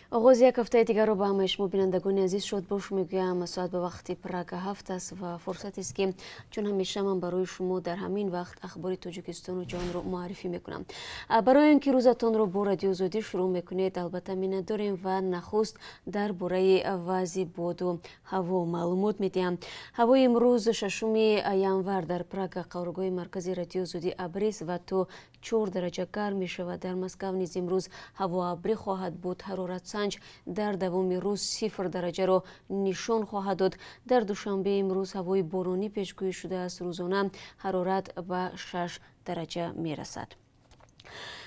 Оғози як ҳафтаи дигарро ба ҳамаи шумо, бинандагони азиз, шодбош мегӯям. Соат ба вақти Прага 7 аст ва фурсатест, ки чун ҳамеша ман барои шумо дар ҳамин вақт ахбори Тоҷикистону ҷаҳонро муаррифӣ мекунам. Барои он ки рӯзатонро бо Радиои Озодӣ шурӯъ мекунед, албатта миннатдорем ва нахуст дар бораи вазъи боду ҳаво маълумот медиҳам. Ҳавои имрӯз, 6 январ, дар Прага, қароргоҳи маркази Радиои Озодӣ, абрист ва то 4 дараҷа гарм мешавад. Дар Москав низ имрӯз ҳаво абрӣ хоҳад буд. Ҳароратсанҷ дар давоми рӯз 0 дараҷаро нишон хоҳад дод. Дар Душанбе имрӯз ҳавои боронӣ пешгӯӣ шудааст. Рӯзона ҳарорат ба 6 дараҷа мерасад.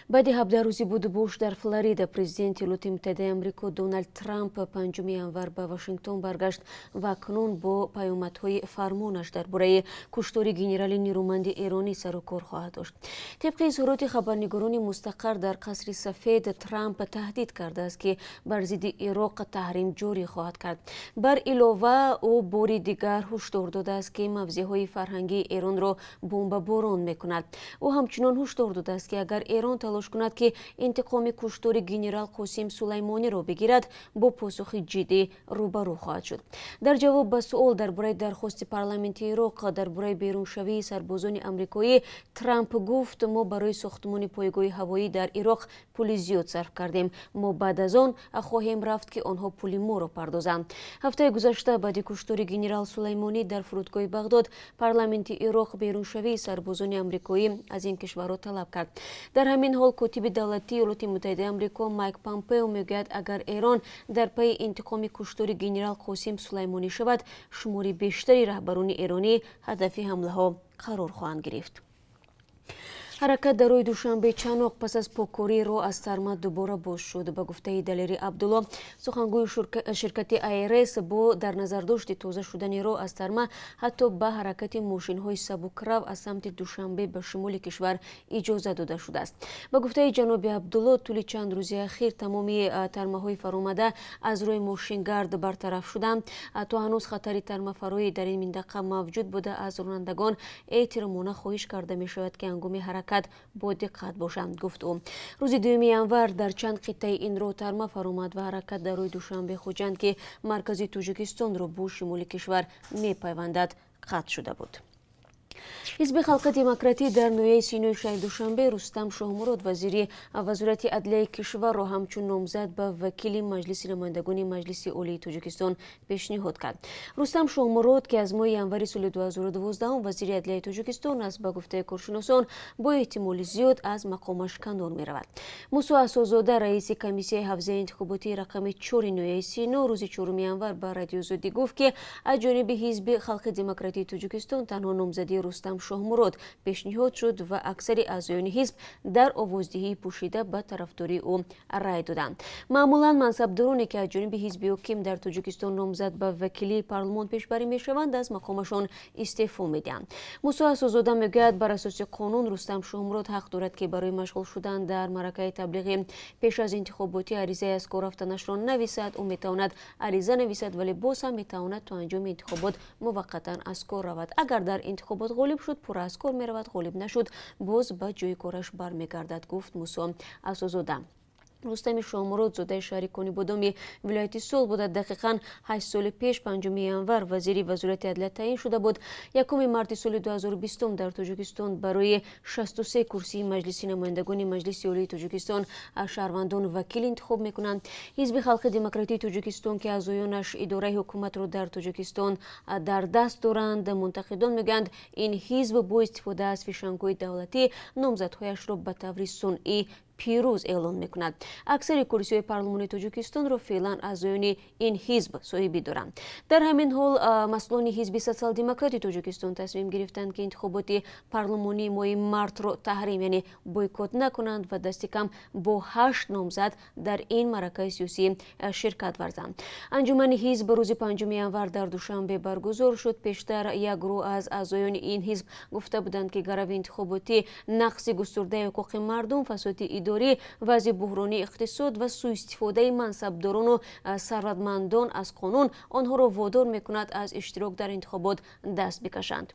Баъди 17 рӯзи будубош дар Флорида, президенти Иёлоти Муттаҳидаи Амрико Доналд Трамп 5 январ ба Вашингтон баргашт ва акнун бо паёмадҳои фармонаш дар бораи куштори генерали нерӯманди эронӣ сару кор хоҳад дошт. Тибқи изҳороти хабарнигорони мустақар дар Қасри Сафед, Трамп таҳдид кардааст, ки бар зидди Ироқ таҳрим ҷорӣ хоҳад кард. Бар илова, ӯ бори дигар ҳушдор додааст, ки мавзеъҳои фарҳангии Эронро бомбаборон мекунад. Ӯ ҳамчунон ҳушдор додааст, ки агар Эрон талош кунад, ки интиқоми куштори генерал Қосим Сулаймониро бигирад, бо посухи ҷиддӣ рӯбарӯ хоҳад шуд. Дар ҷавоб ба суол дар бораи дархости парламенти Ироқ дар бораи беруншавии сарбозони амрикоӣ, Трамп гуфт: «Мо барои сохтмони пойгоҳи ҳавоӣ дар Ироқ пули зиёд сарф кардем. Мо баъд аз он хоҳем рафт, ки онҳо пули моро пардозанд». Ҳафтаи гузашта, баъди куштори генерал Сулаймонӣ дар фурудгоҳи Бағдод, парламенти Ироқ беруншавии сарбозони амрикоӣ аз ин кишварро талаб кард. Дар ҳамин ҳол, котиби давлатии Иёлоти Муттаҳидаи Амрико Майк Помпео мегӯяд, агар Эрон дар пайи интиқоми куштори генерал Қосим Сулаймонӣ шавад, шумори бештари раҳбарони эронӣ ҳадафи ҳамлаҳо қарор хоҳанд гирифт. Ҳаракат дар роҳи Душанбе Чаноқ пас аз поккории роҳ аз тарма дубора боз шуд. Ба гуфтаи Далери Абдулло, сухангӯи ширкати АРС, бо дар назардошти тоза шудани роҳ аз тарма ҳатто ба ҳаракати мошинҳои сабукрав аз самти Душанбе ба шимоли кишвар иҷоза дода шудааст. Ба гуфтаи ҷаноби Абдулло, тӯли чанд рӯзи ахир тамоми тармаҳои фаромада аз роҳи мошингард бартараф шуданд. То ҳанӯз хатари тармафароӣ дар ин минтақа мавҷуд буда, аз ронандагон эҳтиромона хоҳиш карда мешавад, ки ҳангоми ҳаракат бо диққат бошанд, гуфт ӯ. Рӯзи 2 январ дар чанд қиттаи ин роҳ тарма фаромад ва ҳаракат дар роҳи Душанбе Хуҷанд, ки маркази Тоҷикистонро бо шимоли кишвар мепайвандад, қатъ шуда буд. Ҳизби Халқи Демократӣ дар ноҳияи Синои шаҳри Душанбе Рустам Шоҳмурод, вазири Вазорати адлияи кишварро, ҳамчун номзад ба вакили Маҷлиси намояндагони Маҷлиси Олии Тоҷикистон пешниҳод кард. Рустам Шоҳмурод, ки аз моҳи январи соли 2012 вазири адлияи Тоҷикистон аст, ба гуфтаи коршиносон, бо эҳтимоли зиёд аз мақомаш канор меравад. Мусо Асозода, раиси комиссияи ҳавзаи интихоботии рақами 4-и ноҳияи Сино, рӯзи 4 январ ба Радиои Озодӣ гуфт, ки аз ҷониби Ҳизби Халқи Демократии Тоҷикистон танҳо номзадии Рустам Шоҳмурод пешниҳод шуд ва аксари аъзоёни ҳизб дар овоздиҳии пӯшида ба тарафдории ӯ рай доданд. Маъмулан мансабдороне, ки аз ҷониби ҳизби ҳоким дар Тоҷикистон номзад ба вакилии парлумон пешбарӣ мешаванд, аз мақомашон истеъфо медиҳанд. Мусо Асозода мегӯяд, бар асоси қонун Рустам Шоҳмурод ҳақ дорад, ки барои машғул шудан дар маъракаи таблиғӣ пеш аз интихоботӣ аризаи аз кор рафтанашро нависад. Ӯ метавонад ариза нависад, вале боз ҳам метавонад то анҷоми интихобот муваққатан аз кор равад. Агар дар интихобот ғолиб шуд, пурра аз кор меравад, ғолиб нашуд, боз ба ҷои кораш бармегардад, гуфт Мусо Асозода. Рустами Шоҳмурод зодаи шаҳри Конибодоми вилояти Суғд буда, дақиқан 8 соли пеш, 5 январ, вазири Вазорати адлия таъин шуда буд. 1 марти соли 2020 дар Тоҷикистон барои 63 курсии Маҷлиси намояндагони Маҷлиси Олии Тоҷикистон шаҳрвандон вакил интихоб мекунанд. Ҳизби Халқи Демократии Тоҷикистон, ки аъзоёнаш идораи ҳукуматро дар Тоҷикистон дар даст доранд, мунтақидон мегӯянд, ин ҳизб бо истифода аз фишангҳои давлатӣ номзадҳояшро ба таври сунъӣ пирӯз эълон мекунад. Аксари курсиҳои парлумони Тоҷикистонро феълан аъзоёни ин ҳизб соҳибӣ доранд. Дар ҳамин ҳол, масъулони Ҳизби Социал-демократи Тоҷикистон тасмим гирифтанд, ки интихоботи парлумонии моҳи мартро таҳрим, яъне бойкот накунанд ва дасти кам бо ҳашт номзад дар ин маъракаи сиёсӣ ширкат варзанд. Анҷумани ҳизб рӯзи 5 январ дар Душанбе баргузор шуд. Пештар як гурӯҳ аз аъзоёни ин ҳизб гуфта буданд, ки гарави интихоботӣ нақзи густурдаи ҳуқуқи мардум, фасоди идорӣ, вазъи буҳронии иқтисод ва сӯистифодаи мансабдорону сарватмандон аз қонун онҳоро водор мекунад аз иштирок дар интихобот даст бикашанд.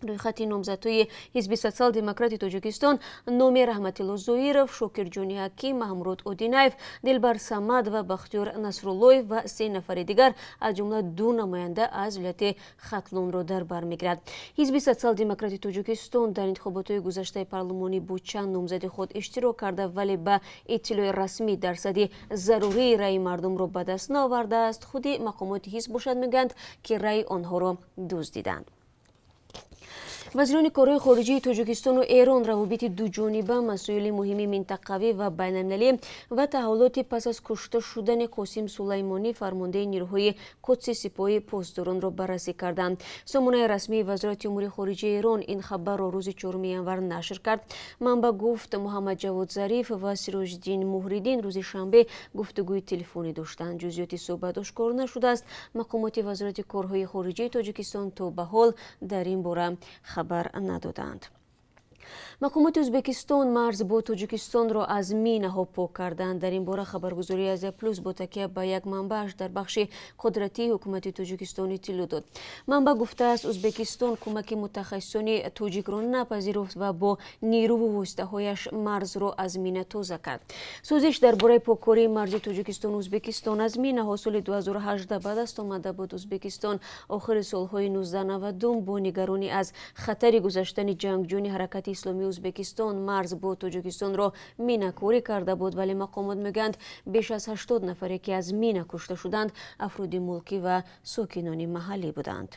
Рӯйхати номзадҳои Ҳизби Социал-Демократи Тоҷикистон номи Раҳматилло Зоиров, Шокирҷони Ҳаким, Маҳмуд Одинаев, Дилбар Самад ва Бахтиёр Насруллоев ва се нафари дигар, аз ҷумла ду намоянда аз вилояти Хатлонро дар бар мегирад. Ҳизби Социал-Демократи Тоҷикистон дар интихоботҳои гузаштаи парлумонӣ бо чанд номзади худ иштирок карда, вале ба иттилои расмӣ дарсади зарурии раъи мардумро ба даст наовардааст. Худи мақомоти ҳизб бошад, мегӯянд, ки раъи онҳоро дуздиданд. Вазирони корҳои хориҷии Тоҷикистону Эрон равобити дуҷониба, масоили муҳими минтақавӣ ва байналмилалӣ ва таҳаввулоти пас аз кушта шудани Қосим Сулаймонӣ, фармондеҳи нирӯҳои Қудси Сипоҳи Посдоронро баррасӣ карданд. Сомонаи расмии Вазорати умури хориҷаи Эрон ин хабарро рӯзи 4 январ нашр кард. Манбаъ гуфт, Муҳаммад Ҷавод Зариф ва Сироҷиддин Муҳриддин рӯзи шанбе гуфтугӯи телефонӣ доштанд. Ҷузъиёти суҳбат ошкор нашудааст. Мақомоти Вазорати корҳои хориҷаи Тоҷикистон то ба ҳол дар ин бора хабар надоданд. Мақомоти Ӯзбекистон марз бо Тоҷикистонро аз минаҳо пок карданд. Дар ин бора хабаргузории Азия Плюс бо такя ба як манбааш дар бахши қудратии ҳукумати Тоҷикистон иттилоъ дод. Манбаъ гуфтааст, Ӯзбекистон кӯмаки мутахассисони тоҷикро напазируфт ва бо нерӯву воситаҳояш марзро аз мина тоза кард. Созиш дар бораи поккории марзи Тоҷикистону Ӯзбекистон аз минаҳо соли 2018 ба даст омада буд. Ӯзбекистон охири солҳои 1990 бо нигаронӣ аз хатари гузаштани ҷангҷӯёни Ҳаракати Исломии Ӯзбекистон марз бо Тоҷикистонро минакорӣ карда буд, вале мақомот мегӯянд, беш аз 80 нафаре, ки аз мина кушта шуданд, афроди мулкӣ ва сокинони маҳаллӣ буданд.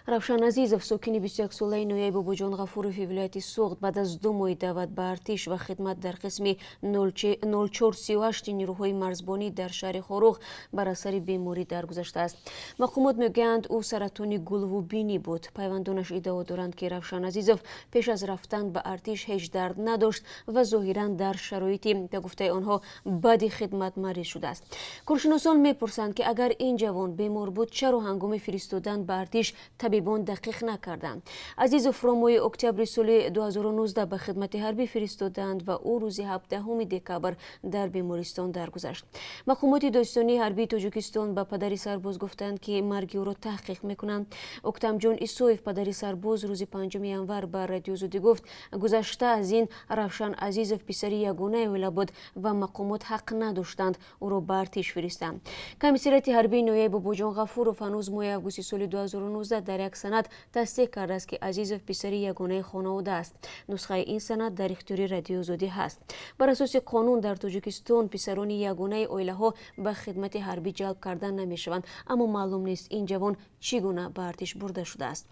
Равшан Азизов, сокини 21-солаи ноҳияи Бобоҷон Ғафурови вилояти Суғд, баъд аз 2 моҳи даъват ба артиш ва хидмат дар қисми 0438 нирӯҳои марзбонӣ дар шаҳри Хоруғ бар асари беморӣ даргузаштааст. Мақомот мегӯянд, ӯ саратони гулву бинӣ буд. Пайвандонаш иддао доранд, ки Равшан Азизов пеш аз рафтан ба артиш ҳеҷ дард надошт ва зоҳиран дар шароити, ба гуфтаи онҳо, бади хидмат мариз шудааст. Коршиносон мепурсанд, ки агар ин ҷавон бемор буд, чаро ҳангоми фиристодан ба артиш табибон дақиқ накарданд? Азизовро моҳи октябри соли 2019 ба хидмати ҳарбӣ фиристоданд ва ӯ рӯзи 17 декабр дар бемористон даргузашт. Мақомоти додситонии ҳарбии Тоҷикистон ба падари сарбоз гуфтанд, ки марги ӯро таҳқиқ мекунанд. Октамҷон Исоев, падари сарбоз, рӯзи 5 январ ба Радиои Озодӣ гуфт, гузашта аз ин, Равшан Азизов писари ягонаи оила буд ва мақомот ҳақ надоштанд ӯро ба артиш фиристанд. Комиссариати ҳарбии ноҳияи Бобоҷон Ғафуров ҳанӯз моҳи августи соли 2019 дар як санад тасдиқ кардааст, ки Азизов писари ягонаи хонавода аст. Нусхаи ин санад дар ихтиёри Радиои Озодӣ ҳаст. Бар асоси қонун дар Тоҷикистон писарони ягонаи оилаҳо ба хидмати ҳарбӣ ҷалб карда намешаванд, аммо маълум нест, ин ҷавон чӣ гуна ба артиш бурда шудааст.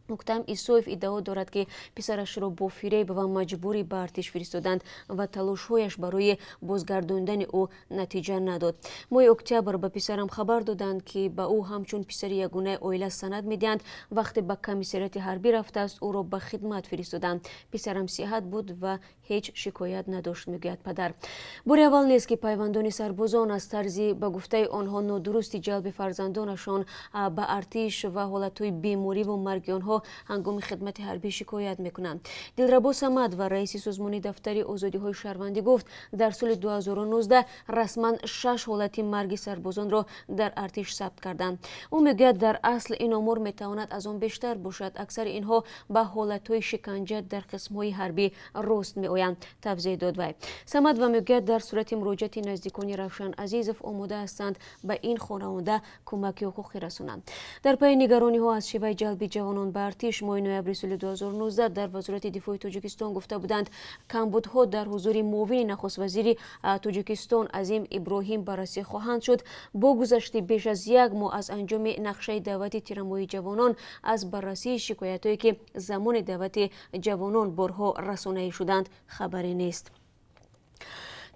Муктам Исоев иддао дорад, ки писарашро бо фиреб ва маҷбурӣ ба артиш фиристоданд ва талошҳояш барои бозгардондани ӯ натиҷа надод. Моҳи октябр ба писарам хабар доданд, ки ба ӯ ҳамчун писари ягонаи оила санад медиҳанд. Вақте ба комиссариати ҳарбӣ рафтааст, ӯро ба хидмат фиристоданд. Писарам сиҳат буд ва ҳеҷ шикоят надошт, мегӯяд падар. Бори аввал нест, ки пайвандони сарбозон аз тарзи, ба гуфтаи онҳо, нодурусти ҷалби фарзандонашон ба артиш ва ҳолатҳои бемориву марги онҳо ҳангоми хидмати ҳарбӣ шикоят мекунанд. Дилрабо Самад ва раиси созмони Дафтари озодиҳои шаҳрвандӣ гуфт, дар соли 2019 расман шаш ҳолати марги сарбозонро дар артиш сабт карданд. Ӯ мегӯяд, дар асл ин омор метавонад аз он бештар бошад. Аксари инҳо ба ҳолатҳои шиканҷа дар қисмҳои ҳарбӣ рост меоянд, тавзеҳ дод вай. Самадова мегӯяд, дар сурати муроҷиати наздикони Равшан Азизов омода ҳастанд ба ин хонавода кӯмаки ҳуқуқӣ расонанд. Дар пайи нигарониҳо аз шеваи ҷалби ҷавонон ба артиш, моҳи ноябри соли 2019 дар Вазорати дифои Тоҷикистон гуфта буданд, камбудҳо дар ҳузури муовини нахуствазири Тоҷикистон Азим Иброҳим баррасӣ хоҳанд шуд. Бо гузашти беш аз як моҳ аз анҷоми нақшаи даъвати тирамоҳии ҷавонон, аз баррасии шикоятҳое, ки замони даъвати ҷавонон борҳо расонаӣ шуданд, хабаре нест.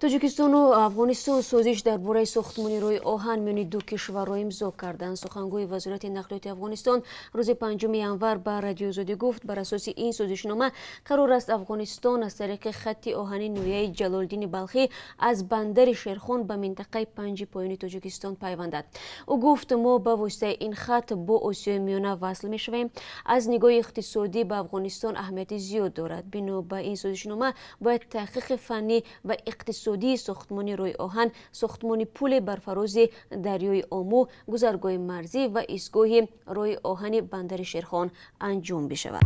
Тоҷикистону Афғонистон созиш дар бораи сохтмони роҳи оҳан миёни ду кишварро имзо карданд. Сухангӯи Вазорати нақлиёти Афғонистон рӯзи 5 январ ба Радиои Озодӣ гуфт, бар асоси ин созишнома қарор аст Афғонистон аз тариқи хатти оҳани ноҳияи Ҷалолиддини Балхӣ аз бандари Шерхон ба минтақаи Панҷи Поёни Тоҷикистон пайвандад. Ӯ гуфт, мо ба воситаи ин хат бо Осиёи Миёна васл мешавем. Аз нигоҳи иқтисодӣ ба Афғонистон аҳамияти зиёд дорад. Бино ба ин созишнома бояд таҳқиқи фаннӣ ва иқтисодӣ иқтисодии сохтмони роҳи оҳан, сохтмони пуле бар фарози дарёи Омӯ, гузаргоҳи марзӣ ва истгоҳи роҳи оҳани бандари Шерхон анҷом бишавад.